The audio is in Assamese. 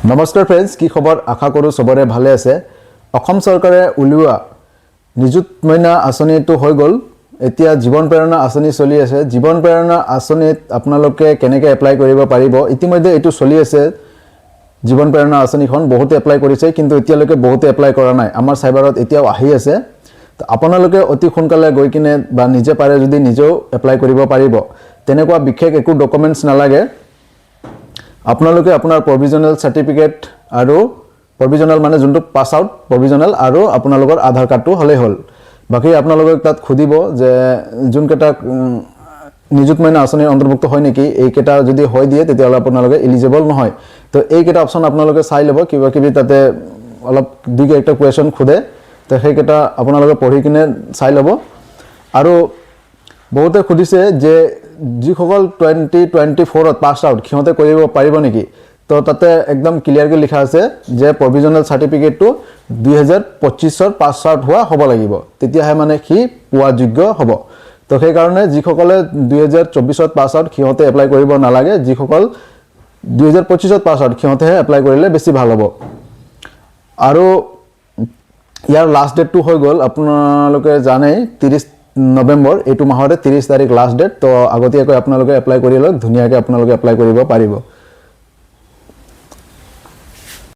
নমস্কাৰ ফ্ৰেণ্ডছ, কি খবৰ? আশা কৰোঁ চবৰে ভালে আছে। অসম চৰকাৰে উলিওৱা নিযুত মইনা আঁচনিটো হৈ গ'ল। এতিয়া জীৱন প্ৰেৰণা আঁচনি চলি আছে। জীৱন প্ৰেৰণা আঁচনিত আপোনালোকে কেনেকৈ এপ্লাই কৰিব পাৰিব? ইতিমধ্যে এইটো চলি আছে। জীৱন প্ৰেৰণা আঁচনিখন বহুতে এপ্লাই কৰিছে, কিন্তু এতিয়ালৈকে বহুতে এপ্লাই কৰা নাই। আমাৰ চাইবাৰত এতিয়াও আহি আছে। তো আপোনালোকে অতি সোনকালে গৈ কিনে বা নিজে পাৰে যদি নিজেও এপ্লাই কৰিব পাৰিব। তেনেকুৱা বিশেষ একো ডকুমেণ্টছ নালাগে। আপোনালোকে আপোনাৰ প্ৰভিজনেল চাৰ্টিফিকেট আৰু প্ৰভিজনেল মানে যোনটো পাছ আউট প্ৰভিজনেল আৰু আপোনালোকৰ আধাৰ কাৰ্ডটো হ'লেই হ'ল। বাকী আপোনালোকক তাত সুধিব যে যোনকেইটা নিযুত মইনা আঁচনিৰ অন্তৰ্ভুক্ত হয় নেকি। এইকেইটা যদি হয় দিয়ে, তেতিয়াহ'লে আপোনালোকে ইলিজিবল নহয়। তো এইকেইটা অপশ্যন আপোনালোকে চাই ল'ব। কিবা কিবি তাতে অলপ দুই একটা কুৱেশ্যন সোধে, তো সেইকেইটা আপোনালোকে পঢ়ি কিনে চাই ল'ব। আৰু বহুতে সুধিছে যে যিসকল 2024ত পাছ আউট, সিহঁতে কৰিব পাৰিব নেকি? তো তাতে একদম ক্লিয়াৰকৈ লিখা আছে যে প্ৰভিজনেল চাৰ্টিফিকেটটো 2025ৰ পাছ আউট হোৱা হ'ব লাগিব, তেতিয়াহে মানে সি পোৱা যোগ্য হ'ব। তো সেইকাৰণে যিসকলে 2024ত পাছ আউট, সিহঁতে এপ্লাই কৰিব নালাগে। যিসকল 2025ত পাছ আউট, সিহঁতেহে এপ্লাই কৰিলে বেছি ভাল হ'ব। আৰু ইয়াৰ লাষ্ট ডেটটো হৈ গ'ল, আপোনালোকে জানেই, 30 নৱেম্বৰ। এইটো মাহতে 30 তাৰিখ লাষ্ট ডেট। তো আগতীয়াকৈ আপোনালোকে এপ্লাই কৰি লওক, ধুনীয়াকৈ আপোনালোকে এপ্লাই কৰিব পাৰিব।